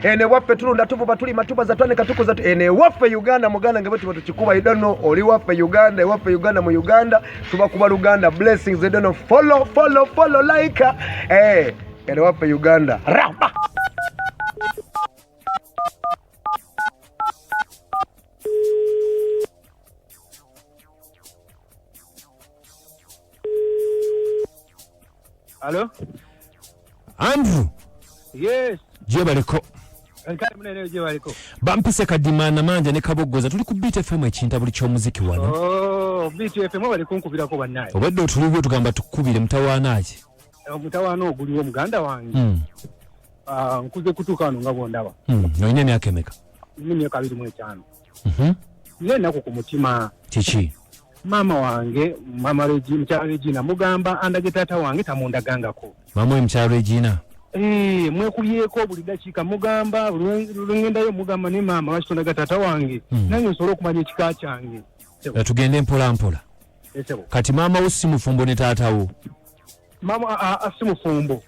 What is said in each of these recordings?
Eno ewaffe tulunda, tuvuba, tulima, tubaza, twanika, tukuza. Eno ewaffe Uganda, muganda nga bwe tuba tukikuba. You don't know, oli waffe Uganda, ewaffe Uganda, mu Uganda tubakuba Luganda. Blessings, you don't know, follow, follow, follow, like. Eno ewaffe Uganda. Ramba. Hello? Andrew. Yes. Gyebaleko. Nkale munene gyebaleko. Bampise Kadima Namanja ne Kaboggoza, tuli ku Beat FM ekintabuli ky'omuziki wano. Oh, Beat FM bali kunkubirako bannaye. Obadde otuliwo tugamba tukubire mutawaana ki? Omutawaana oguliwo muganda wange. Ah, nkuze kutuuka wano nga bw'ondaba. Olina emyaka emeka? Nina emyaka 25. Nina ennaku ku mutima. Kiki? Maama wange, Maama Regina, mukyala Regina, mugamba andage taata wange tamundagangako. Maama oyo mukyala Regina? Mwekubyeko buli dakiika, mugamba buli lwe ngendayo mugamba ne maama lwaki tondaga taata wange, nange nsobole okumanya ekika kyange. Tugende mpola mpola. Esebo. Kati maama wo si mufumbo ne taata wo? Maama si mufumbo.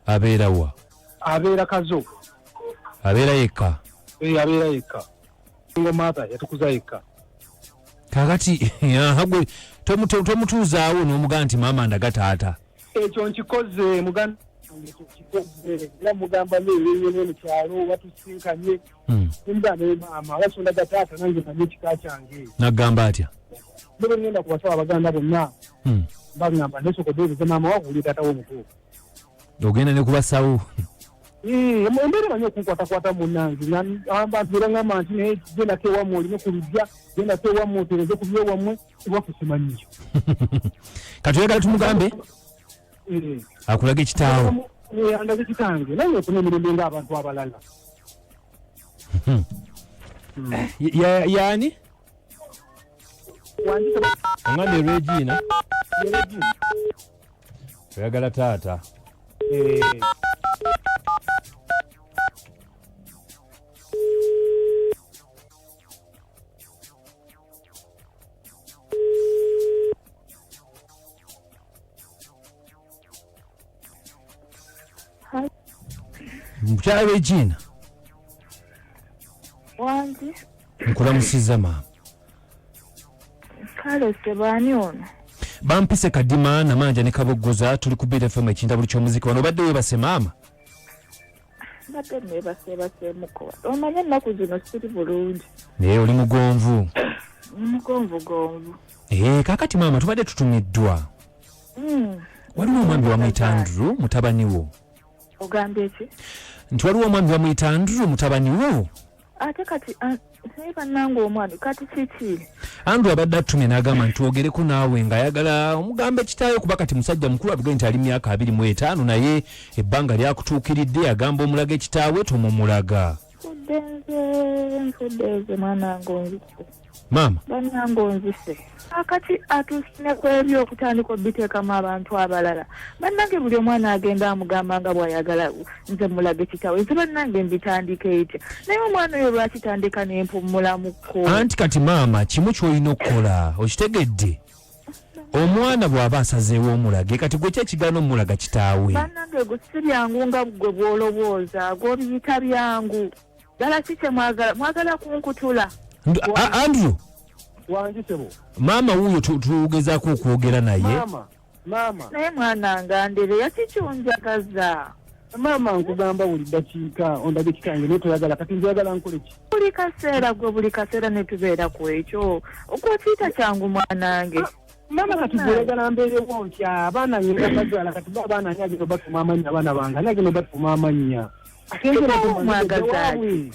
Abeera wa? Abeera Kazo. Abeera yekka? Abeera yekka. Single mother, yatukuza yekka. Kaakati, aha, gwe tomutuuzaawo n'omugamba nti maama ndaga taata. Ekyo nkikoze muganda wange, ekyo nkikoze era mugamba neeyeeyene mu kyalo watusinkanye. Nemugamba naye maama lwaki ondaga taata nange manye ekika kyange. N'agamba atya? Ne bwe ngenda ku basawo abaganda bonna bagamba nesooka odeebuuza maama wakuwulira taata wo omutuufu. Ogenda ne ku basawo? Embeera emanyi okunkwatakwata munnange, abantu era ngamba nti naye gendako ewammwe olime ku lujja, gendako ewammwe otereze ku byewammwe, ewaffe simanyiyo. Kati oyagala tumugambe akulage kitaawo? Andage kitange naye ofune emirembe ng'abantu abalala. Yaani? Ongambye Regina? Regina. Oyagala taata? Mukyala Regina. Wangi. Nkulamusizza maama. Kale sebaani ono? Bampise Kadima Namanja ne Kaboggoza, tuli ku Beat FM ekintabuli ky'omuziki wano. Obadde weebase maama? Mbadde neebaseebaseemuko, omanye ennaku zino siri bulungi. Naye oli mugonvu. Mugonvugonvu. Ee, kaakati maama tubadde tutumiddwa. Waliwo omwami bamuyita Andrew mutabani wo. Ogambye ki? Nti waliwo omwami bamuyita Andrew mutabani wo. Ate kati naye bannange omwami kati kiki? Andrew abadde atumye n'agamba nti twogereko naawe ng'ayagala omugambe kitaawe, kuba kati musajja mukulu, atugambye nti ali myaka 25 naye ebbanga lyakutuukiridde, agamba omulaga ekitaawe tomumulaga. Nfudde nze, nfudde nze, mwana wange onzise. Maama. Bannange onzise. Akati atuuse ne ku ebyo okutandika obiteekamu abantu abalala. Bannange buli omwana agenda amugamba nga bw'ayagala nze mulage kitaawe, nze bannange mbitandika etya? Naye omwana oyo lwaki tandika n'empummulamuko? Anti kati maama kimu ky'olina okukola okitegedde, omwana bw'aba asazeewo omulage, kati gwe ki ekigaana omulaga kitaawe? Bannange gwe si byangu nga gwe bw'olowooza, gw'obiyita byangu. Ddala ki kye mwagala? Mwagala kunkutula? Andrew. Wangi sebo. Maama wuuyo tugezaako okwogera naye. Maama, maama. Naye mwana nga Andereya kikyonjagaza. Maama nkugamba buli ddakiika ondage kitange naye toyagala, kati njagala nkole ki? Buli kaseera gwe, buli kaseera ne tubeera ku ekyo. Okukiyita kyangu mwanange. Maama kati gwe oyagala mbeerewo ntya? Abaana ngenda bazaala, kati bo abaana ani agenda obatuuma amannya? Abaana bange ani agenda obatuuma amannya? Ate nze Kitaawo natuuma omwagaza waabwe. ki?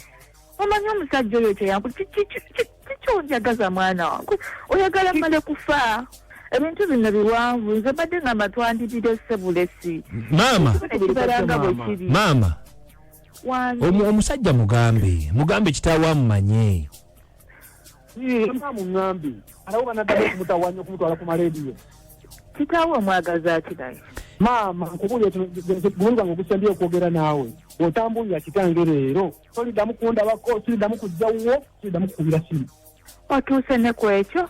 Omanyi omusajja oyo kyeyanku kikyonjagaza mwana wange, oyagala mmale kufa. Ebintu bino biwanvu, nze mbadde ngamba twandibirese bulesi. Maama. Ekibala nga bwe kiri. Maama. Wange. Omusajja mugambe kitaawe amumanye. Maama muŋŋambe, alawo banaddamu okumutawaanya okumutwala ku maleediyo. Kitaawe omwagaza ki naye? Maama nkubuulira gundi gwange ogusembye okwogera naawe, bw'otambuulira kitange leero toliddamu kundabako, siriddamu kujja wuwo, siriddamu kukubira simu. Otuuse ne ku ekyo?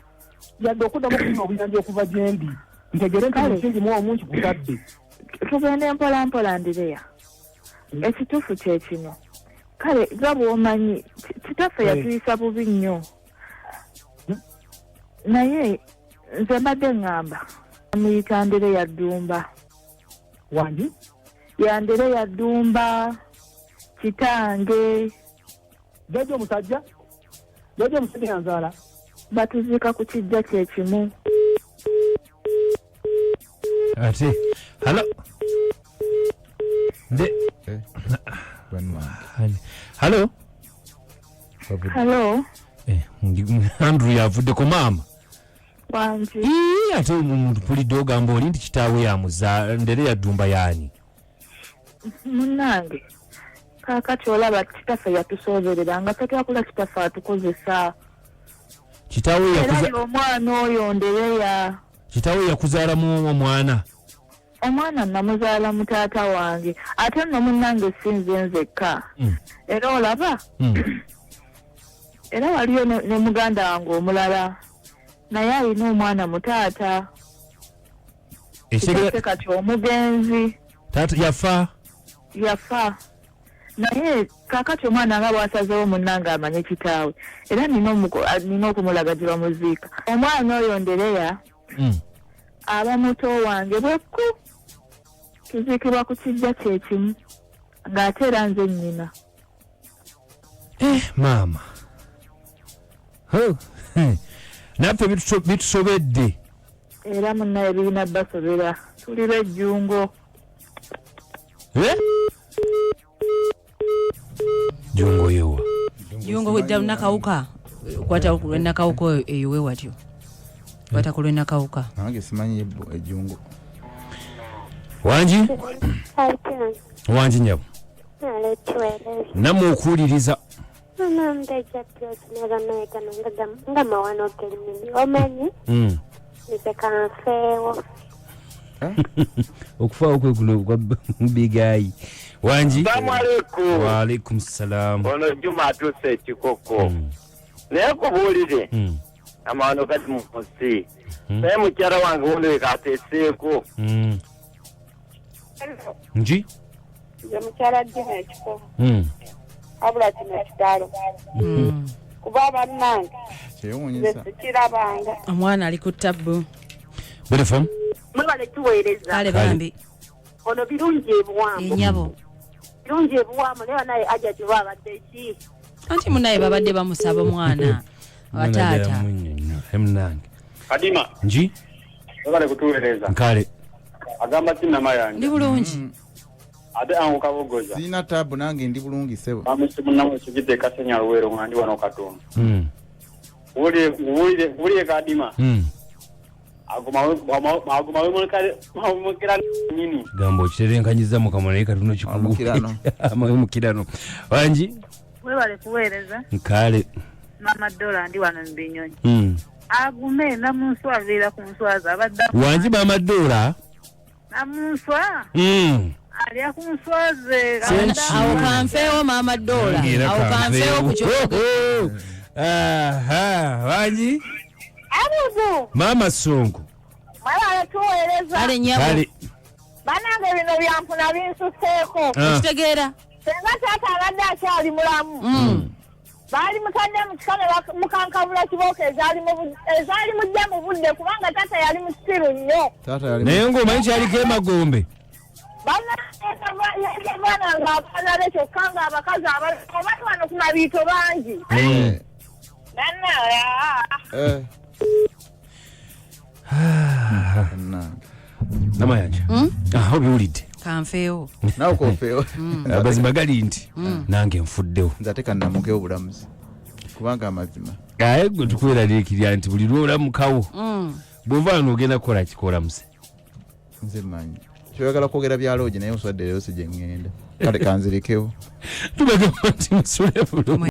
Yadde okuddamu okufuna obuyambi okuva gye ndi, ntegere nti Kale. musingi mu omu nkikutadde. Tugende mpola mpola Andereya. Ekituufu kye kino. Kale nga bw'omanyi kitaffe yatuyisa bubi nnyo, naye nze mbadde ŋŋamba muyita Ndere ya Ddumba. Wangi? Ya Ndere ya Ddumba kitange. Jjajja omusajja? Jjajja omusajja yanzaala. Batuziika ku kijja kye kimu. Ate halo nde halo. Halo. Andrew yavuddeko maama. Wangi. Ii, ate omuntu mpulidde ogamba oli nti kitaawe yamuza Ndere ya Ddumba yaani? Munnange kaakati olaba kitaffe yatusooberera nga ffe twakula, kitaffe atukozesa. Kitaawe Era yakuza ye omwana oyo Ndereya. Kitaawe yakuzaalamu omwana? Omwana namuzaala mu taata wange, ate nno munnange si nze nzekka. Era olaba era waliyo ne muganda wange omulala naye alina omwana mu taata. Ekitegeeza Kitaffe kati omugenzi. Taata yafa? Yafa, naye kaakati omwana nga bw'asazeewo munnange amanye kitaawe, era nina okumulaga gye bamuziika omwana oyo Ndereya. Aba muto wange bwekku, tuziikibwa ku kijja kye kimu ng'ate era nze nnyina. Maama. Ho, naffe bitusobedde. Era munnaye birina basobera, tuli b'ejjungo. Eh? Jungo yewa. Jungo wedda Nakawuka, kwata ku lw'e Nakawuka eyo we watyo. Kwata ku lw'e Nakawuka. Nange simanyi ejjungo. Wangi? Wangi nyabo. Nammwe okuwuliriza. Nga mawano gennyini omanyi nze kanfeewo. Okufaawo kwe kuno kwa bigayi. Wangi? Assalamu alaikum. Wa alaikum salam. Ono Juma atuuse ekikoko. Naye kubuulire amawano kati mu nsi. Naye mukyala wange wuno kateeseeko. Nji? Nze mukyala Juma ekikoko. Wabula kino kitalo. Kuba bannange Kyewuunyisa. nze sikirabanga. Omwana ali ku tabbu. Beautiful. Mwebale tuweereza. Kale bambi. Ono birungi ebuwambo. Enyabo. Birungi ebuwambo naye naye aja kiba abadde ki? Anti munaye babadde bamusaba omwana. Bataata. Munange. Kadima. Nji? Mwebale kutuweereza. Nkale. Agamba ki Namayanja? Ndi bulungi. Ate angu kabogoza. Sirina taabu nange ndi bulungi ssebo. Bamisi munnamu ekigidde Kasenya Luweero nga ndi wano Katonda. Wulire Kadima. Aguma wemukira nnyini. Gamba okiterenkanyiza mu kamwa naye katono kikugu. Amukirano. Amukirano. Wangi? Mwebale kuweereza. Nkale. Mama Dola ndi wano mu Binyonyi. Agume Namunswa aviira ku nswaza abadde Wangi Mama Dola? Namunswa alya ku nswaze. Awo kanfeewo Mama Dola. Awo kanfeewo ku kyo. Aha, wangi? Abudu. Mama Sonko. Mwebale tuweereza. Kale nnyabo. Kale. Bannange bino byampuna binsuseeko. Okitegeera? Senga taata abadde akyali mulamu. Baali mutadde mu kika ne mukankabula kibooko ezaali mujja mu budde kubanga taata yali musiru nnyo. Taata yali Naye ng'omanyi kyaliko emagombe. Bannange nga abaana be kyokka ng'abakazi abali wano ku mabiito bangi. Bannange, Namayanja. Ah, obiwulidde. Kanfeewo. Nawe kofeewo. Amazima gali nti nange nfuddewo. Nze ate kannamukewo obulamuzi. Kubanga amazima. Aye gwe tukweraliikirira nti buli lw'olamukawo. Bw'ova wano ogenda kukola ki k'olamuse? Nze mmanyi. Kyoyagala kwogera bya loogi naye oswadde leero si gye ŋŋenda. Kale kanzirikewo. Tubagamba nti musule bulungi.